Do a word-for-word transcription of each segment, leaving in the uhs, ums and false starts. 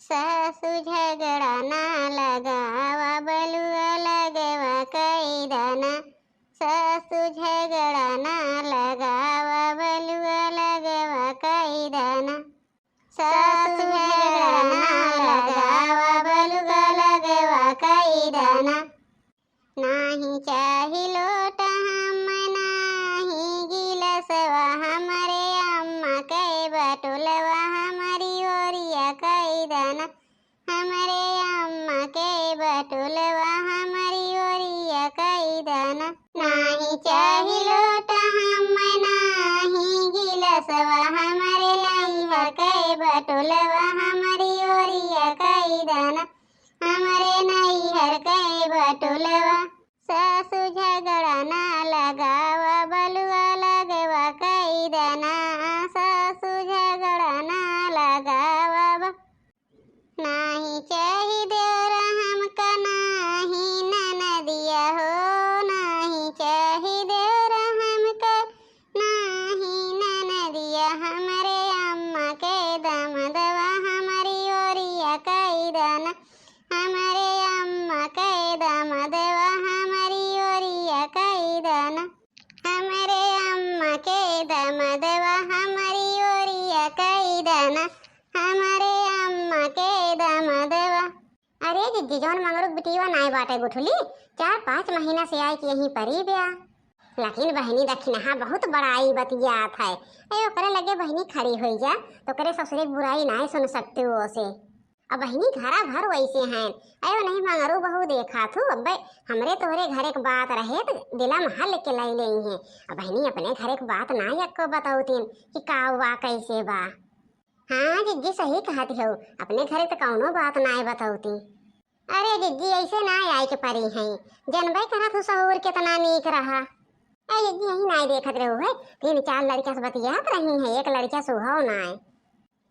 सासु झगड़ा ना लगावा, बलुआ लगवा कई दाना। सासु झगड़ा ना लगावा, बलुआ लगवा कई दाना। सासु झगड़ा ना लगावा, बलुआ लगवा कई दाना। नाही चाही लोटा हम, नाही गिलसवा, हमरे अम्मा के बटुलवा, हमरी ओरिया कई दाना। हमरे अम्मा के बटुलवा, हमरी ओरिया कई दाना। नाही चाही लोटा हम, नाही गिलसवा, हमरे नैहर के बटुलवा, हमरी ओरिया कई दाना। हमरे नैहर के बटुलवा। सासु झगड़ा ना लगावा, बलुआ लगवा कई दाना। सासु झगड़ा ना लगावा, ब-, नाही चाही देवरा हमका, नाही ननदिया हो, नाही चाही देवरा हमका, नाही ननदिया। हमरे अम्मा के दमदवा, हमरी ओरिया कई दाना। हमरे अम्मा के दमदवा, हमरी ओरिया कई दाना। हमरे अम्मा के दमदवा, हमरी ओरिया कई दाना। हमरे अम्मा के दमदवा। अरे जिज्जी, जौन मंगरू के बिटिया नाय बाटे गुठुली, चार पाँच महीना से आए के यहीं परी ब्या। लेकिन बहिनी दखिनहा बहुत बड़ाई बतियात है। ए, ओकरे लगे बहिनी खड़ी होई जा, तो ओकरे ससुरे के बुराई नाय सुन सकते हो से। अब बहिनी घरा भर वैसे हैं। अयो नहीं मंगरू बहू देखा थू, अब्बे हमरे तोहरे घरे के बात रहे त दिला में हल के लाई लेई हैं। अब बहिनी अपने घरे के बात नाय अक्को बतौतीन कि का हुआ, कैसे बा। हाँ जिज्जी, सही कहत हो, अपने घरे त कौनो बात नाय बतौती। अरे जिज्जी, ऐसे नाय आए के परी हैं, जनबे करा थू सहूर कितना नीक रहा। ए जिज्जी, यही नाय देखत रहू है, तीन चार लड़किया से बतियात रही हैं, एक लड़किया सुहाव नाय।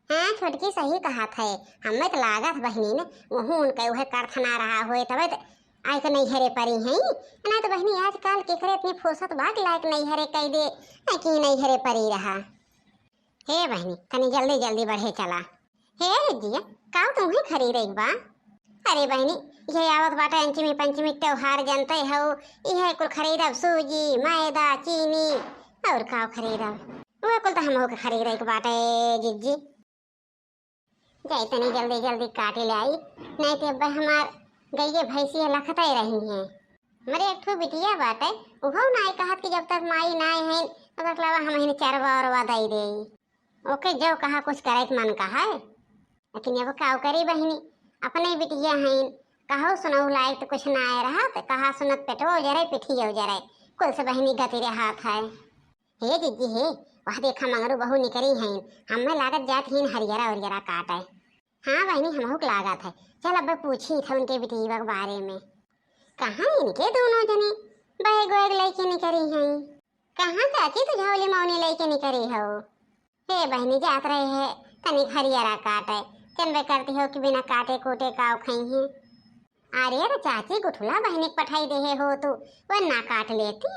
हाँ छोटकी, सही कहत है, हमें त लागत बहिनी ने वहू उनके उहे करथ ना रहा होए, तबे त आए के नैहरे परी हैं। नाय त बहिनी आजकल केकरे इतनी फुर्सत बा कि लायक नैहरे कई दे, ना कि नैहरे परी रहा। हे बहिनी, तनी जल्दी जल्दी बढ़े चला। हे जिज्जिया, का तुम्हें खरीदे के बा? अरे बहिनी, ये आवत बाटे अंचमी पंचमी के त्योहार, जनते हो, इहे कुल खरीदब, सूजी, मैदा, चीनी, और का खरीदब? वह कुल तो हमहू के खरीदे के बाटे जिज्जी। जाई तनी जल्दी जल्दी काटी ले आई, नहीं तो अब हमार गइये भैंसिया लखते रही हैं। हमरे एक ठो बिटिया बाटे, उहो नाय कहत कि जब तक माई नाय है तब तक लावा हम हिन चरवा उरवा दई देई। ओके जो कहा कुछ करे के मन कहा है, लेकिन अब का करी बहिनी, अपने बिटिया हैं, कहो सुनहु लायक तो कुछ नाय रहा, तो कहा सुनत पेटो जरे पिठियो जरे, कुल से बहिनी गति रहत है। हे जिज्जी हे, वह देखा मंगरू बहू निकरी हैं, हमें लागत जात हीन हरियरा उरियरा काटे। हाँ बहिनी, हमहू के लागत है। चल अब पूछी थे उनके बिटिया के बारे में। कहाँ इनके दोनों जने बैग वैग लेके निकरी हैं? कहाँ चाची तू झौली मौनी लेके निकरी हो? हे बहिनी, जात रहे है तनिक हरियरा काटे, जनबे करती हो कि बिना काटे कूटे काव खई हैं। अरे रे चाची, गुठुला बहिनी के पठाई देहे हो तू, वह ना काट लेती।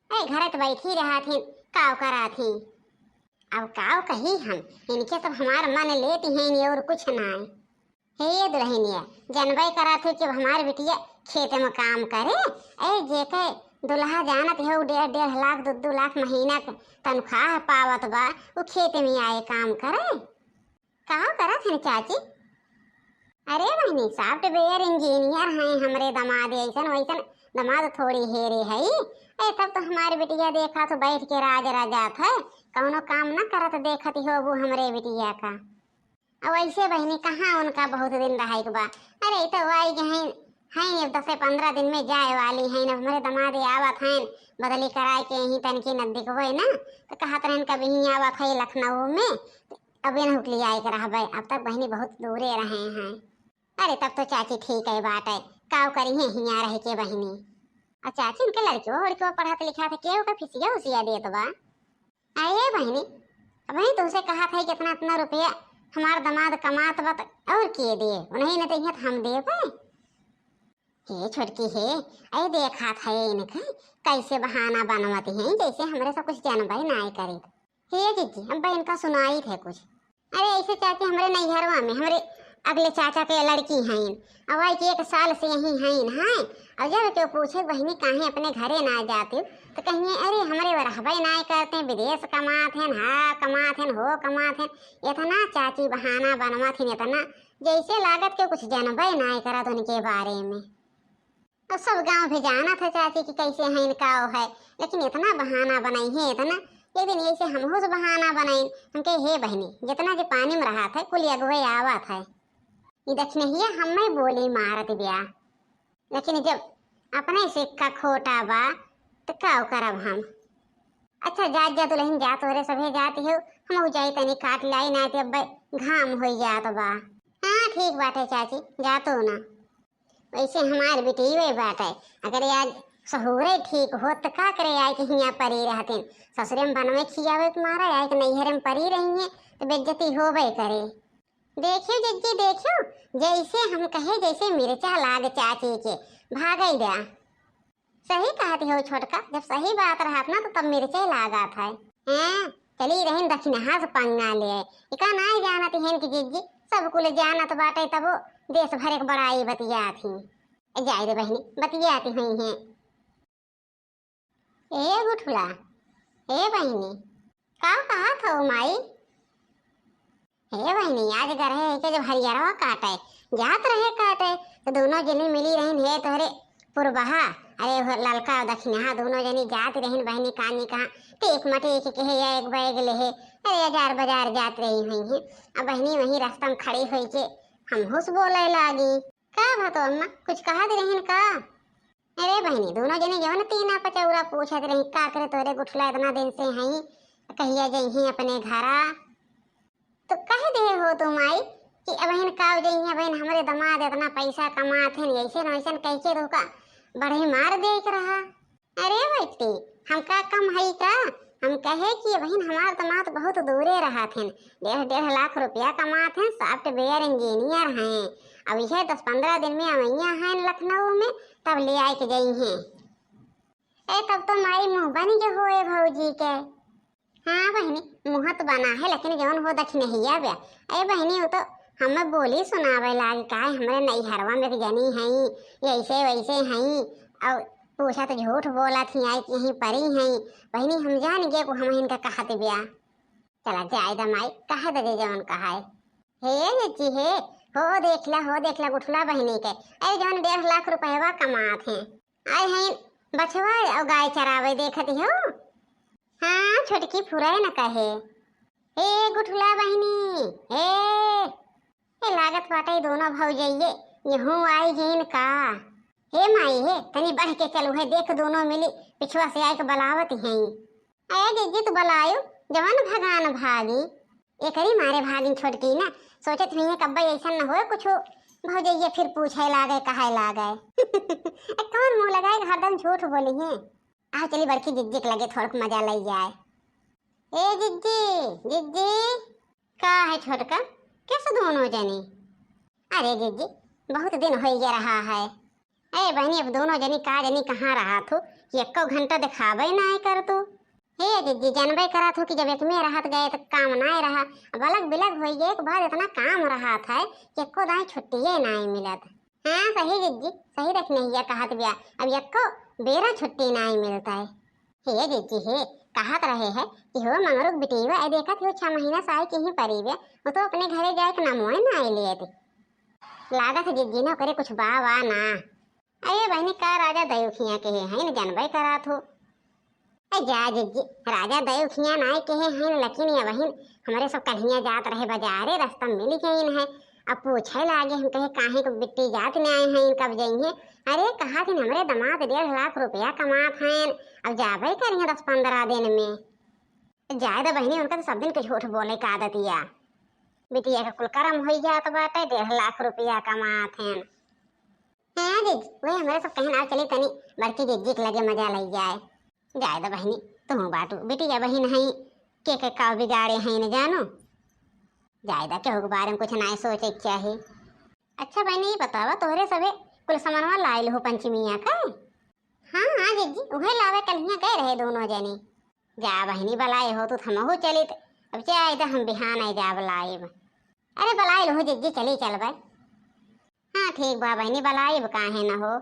ए, घरे त बैठी रहत हिन, काव करत ही? अब काव कही हम, इनके सब हमार मन लेती हैं, इन्हें और कुछ नाय। हे दुल्हनिया, जनबे करत ही कि हमार बिटिया खेत में काम करे। ए, जेके दुल्हा जानत है, उ डेढ़, डेढ़ लाख, दो, दो लाख महीना के तनख्वाह पावत बा, उ खेत में आए काम करे। का करत हन चाची? अरे बहिनी, सॉफ्टवेयर इंजीनियर हैं हमरे दमाद, ऐसन वैसन दमाद थोड़ी हेरे हई। ए, तब तो हमार बिटिया देखा तो बैठ के राज रजात है, कौनो काम न करत देखत होबू हमरे बिटिया का। अब ऐसे बहिनी, कहाँ उनका बहुत दिन रहे के बा? अरे, ई तो आई गए हैं, हैं, अब दसे पन्द्रह दिन में जाए वाली हैं। अब हमरे दमाद आवत हैं, बदली कराए के यहीं तनकी नजदीक होए ना, तो कहत रहन कभी ही आवत है लखनऊ में, अब इन्हें हुकली आए के रहबे, अब तक बहिनी बहुत दूरे रहे हैं। अरे तब तो चाची ठीक है बात है, काव करी है हियाँ रह के बहिनी। और चाची उनके लड़कियों वड़कियों पढ़त लिखत है, केहू का फीसिया उसिया देत बा? अरे बहिनी, अब वही तुमसे कहत है कि इतना इतना रुपया हमार दमाद कमात बा त और के दे, उन्हें न देहे त हम देबे। हे छोटकी हे, ऐ देखत है इनके कैसे बहाना बनवत हैं, जैसे हमरे सब कुछ जानबे नाय करित। हे जिज्जी, अब इनका सुनाई थे कुछ। अरे ऐसे चाची, हमरे नैहरवा में हमरे अगले चाचा के लड़की हईन, अब आई के एक साल से यहीं हईन, हैं। और जब केहू पूछे, "बहिनी, काहे अपने घरे ना जाती?" तो कहिए, "अरे, हमरे वो रहबे ना करते, विदेश कमात हैं, हा कमात हैं, हो कमात हैं।" इतना चाची बहाना बनवात हैं, इतना, जैसे लागत के कुछ जनबे ना करत उनके बारे में। और सब गांव भी जानत है चाची कि कैसे हैं, इनका वो है, लेकिन इतना बहाना बनाई है, इतना। एक दिन ऐसे हमहू से बहाना बनाई, हम कहे, "हे बहिनी, जितना जे पानी में रहत है, कुल अगुए आवत है।" ई दखिनहिया हमें बोली मारत बिया, लेकिन जब अपने सिक्का खोटा बा, तो का करब हम? अच्छा, जा, जा दुल्हन, जा, तोरे सभे जाती हो, हम जाई तनी काट लाई, ना तो अब घाम होई जात बा। हाँ, ठीक बाटे चाची, जा तू ना। वैसे हमार बिटिये बाटे, अगर आज सहूरे ठीक होत, त का करे आए के हियाँ परी रहतिन। ससुरे में बनवे खियावे के मारा आए के नैहरे में परी रही हैं, तो बेइज्जती होबे करे। देखियो जिज्जी, देखियो, जैसे हम कहे, जैसे मिर्चा लाग चाची के, भागई द्या। सही कहत हो छोटका, जब सही बात रहत ना, तो तब मिर्चे लागत है। हैं, चली रहिन दखिनहा से पंगा ले। इका नाई जानत हैं कि जिज्जी, सब कुल जानत बाटे, तबो देश भर के बड़ाई बतियात ही। ए, जाए दे बहिनी, बतियाती हुई हैं। ए गुठुला, ए बहिनी, का कहत हो माई? हे बहिनी, आज गरहे है के जब हरियरवा काटे, जात रहे काटे, तो दोनों जनी मिली रहिन, हे तोहरे पुरबहा, अरे हो ललका और दखिनहा, दोनों जनी जात रहिन बहिनी कानी कहाँ, तो एक मटे एक कहे या एक बैग ले है, अरे अजार बाजार जात रही हुई हैं। अब बहिनी वहीं रास्ता में खड़ी हुई के हमहू से बोले लागी, "का भा तो अम्मा, कुछ कहत रहिन का?" अरे बहिनी, दोनों जने जवन तीना पचौरा पूछत रही, "का करे तोरे गुठला इतना दिन से हई, कहिया जइहीं अपने घरा?" तो कह दे हो तू माई कि अबहिन का जइहीं, अबहिन हमरे दमाद इतना पैसा कमात हैं, ऐसे न वैसन कह के तोका बढ़ई मार दे के रहा। अरे बेटी, हम का कम हई का? हम कहे कि अबहिन हमार दमाद बहुत दूरे रहत हैं, डेढ़ डेढ़ लाख रुपया कमात हैं, सॉफ्टवेयर इंजीनियर हैं। अब यह दस पन्द्रह दिन में अवैया हैं लखनऊ में, तब ले आए के जइहीं। ए, तब तो माई मुँह बन गए होए भौजी के। हाँ बहिनी, मुँह तो बना है, लेकिन जौन हो दखिनहिया बे। ए बहिनी, वो तो हमें बोली सुनावे लागी, काहे हमरे नैहरवा में एक जनी हई, ऐसे वैसे हई, और पूछा तो झूठ बोला थी, आई कि यहीं परी हई। बहिनी, हम जान गए को हम इनका कहत बिया। चला जाए द माई, कह दे जे जौन कहा है। हे जिज्जी हे, हो देख ला, हो देख ला गुठला बहिनी के, ए जौन डेढ़ लाख रुपयवा कमात हैं, आए हैं बछवा और गाय चरावे देखत हो। हाँ छोटकी, फुरे न कहे। हे गुठला बहिनी, हे, हे लागत बाटे दोनों भौजइये यहूँ आई गईन का? हे माई हे, तनी बढ़ के चलू है, देख दोनों मिली पिछवा से आए के बलावत हैं। ए जिज्जी, तू बलायो, जवन भगान भागी। एकरी मारे भागिन छोटकी ना, सोचत हुई है कब्बे ऐसन न होए कुछ, भौजइया फिर पूछे लागे, कहे लागे। ए, कौन मुँह लगाए, हरदम झूठ बोली है। आ चली बड़की जिज्जी के लगे, थोड़क मजा लई जाए। ए जिज्जी, जिज्जी। का है छोटका, कैसे दोनों जनी? अरे जिज्जी, बहुत दिन हो गया रहा है। ए बहिनी, अब दोनों जनी का जनी कहाँ रहत हो कि एक्को घंटा दिखावे नाई करत हो। हे जिज्जी, जानबे करत हो कि जब एक में रहत गए तो काम नाई रहा, अब अलग बिलग होई गए के बाद इतना काम रहत है कि एक्को दाई छुट्टिये नाई मिलत। हाँ सही जिज्जी, सही दखिनहिया कहत बिया, अब एक्को बेरा छुट्टी नाई मिलत है। हे जिज्जी हे, कहत रहे है कि हो मंगरू के बिटिया, ए देखत हो छह महीना से आई के ही परी बे, वो तो अपने घरे जाए के नामोए नाई लेत। लागत है जिज्जी ने ओकरे कुछ बा वा ना। अरे बहिनी, का राजा दयुखिया के है, है न जानबे करात हो। ए जा जिज्जी, राजा दयुखिया नाई के है, है न, लेकिन ये बहिन, हमरे सब कल्हिया जात रहे बाजारे, रास्ता में मिल गईन है। अब पूछे लागे, हम कहे काहे को बिट्टी जात नाई है, कब जइहे? अरे कहा दिन हमरे दमाद डेढ़ लाख रुपया कमात हैं, अब जाबे करिहे दस पन्द्रह दिन में। जाए द बहिनी, उनका तो सब दिन के झूठ बोले का आदतिया। बिटिया के कुल करम होई जात बाटे, डेढ़ लाख रुपया कमात हैं। हाँ जिज्जी, वही हमरे सब कहन, "आओ चली तनी बड़की जिज्जी के लगे मजा लई जाए।" जाए द बहिनी, तुहू बाटू, बिटिया बहिन हई, के के का बिगाड़े हई न जानू। जाए द, केहू के बारे में कुछ नाई सोचे के चाही। अच्छा बहिनी, ये बतावा, तोहरे सभे कुल सामानवा लाइल हो पंचमिया का? हाँ, हाँ जिज्जी, उहे लावे कल्हिया गए रहे दोनों जनी। जा बहिनी, बलाए हो तू, हमहू चलित। अब जाए द, हम बिहान आए जाब लाइब। अरे बलाइ लहू जिज्जी, चली चलबै। हाँ ठीक बा बहिनी, बलाइब काहे न हो।